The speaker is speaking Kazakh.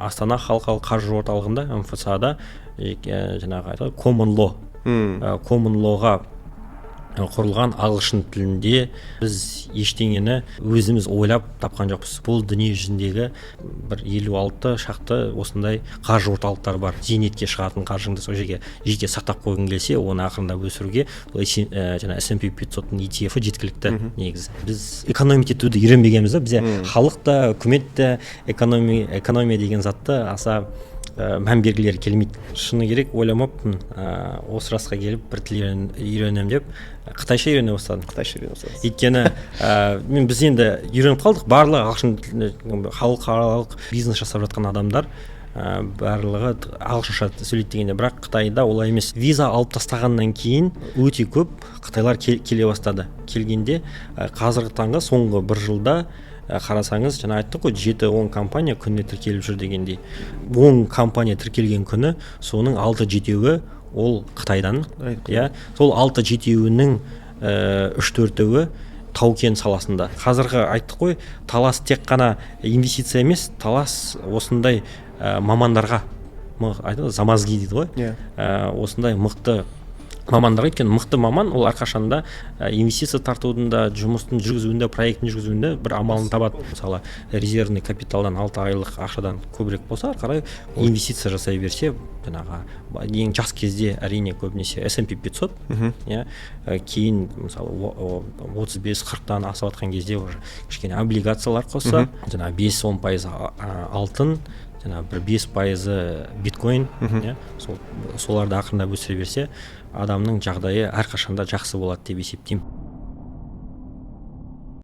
Астана халықаралық қаржы орталығында, МФЦА-да, жаңағы айтады common law. Common lawға құрылған ағылшын тілінде. Біз ештеңені өзіміз ойлап тапқан жоқпыз. Бұл дүние жүзіндегі бір 56 шақты осындай қаржы орталықтары бар. Зейнетке шығатын қаржыңды сол жерге жеке сақтап қойғың келсе, оны ақырындап өсіруге бұл жаңа S&P 500-тың ETF-і жеткілікті. Негізі біз экономить етуді үйренбегенбіз да. Бізде халық та, үкімет те экономия деген затты аса мән бергілері келмейді. Шыны керек, ойламаппын осы жасқа келіп бір тіл үйренемін деп. Қытайша үйрене бастадым. Қытайша үйрене бастадыңыз. Өйткені мен біз енді үйреніп қалдық, барлығы ағылшын тілінде. Халықаралық бизнес жасап жатқан адамдар барлығы ағылшынша сөйлейді дегенде, бірақ Қытайда олай емес. Виза алып тастағаннан кейін өте көп қытайлар келе бастады. Келгенде қазіргі таңға соңғы бір жылда қарасаңыз, жаңа айттық қой, 7-10 компания күніне тіркеліп жүр дегендей, 10 компания тіркелген күні соның алты жетеуі ол Қытайдан. Иә, сол алты жетеуінің үш төртеуі тау кен саласында. Қазіргі айттық қой, талас тек қана инвестиция емес, талас осындай мамандарға, айтады ғой, за мозги дейді ғой. Осындай мықты мамандарға. Өйткені мықты маман ол әрқашанда инвестиция тартудың да, жұмыстың жүргізуінде, проектін жүргізуінде бір амалын табады. Мысалы, резервный капиталдан 6 айлық ақшадан көбірек болса, ары қарай инвестиция жасай берсе, жаңағы ең жас кезде, әрине, көбінесе S&P 500. Иә, кейін, мысалы, 35-40-тан асып жатқан кезде уже кішкене облигациялар қосса, жаңағы 5-10% алтын, жаңағы бір 5%-ы биткоин, иә, соларды ақырындап өсіре берсе, адамның жағдайы әрқашанда жақсы болады деп есептеймін.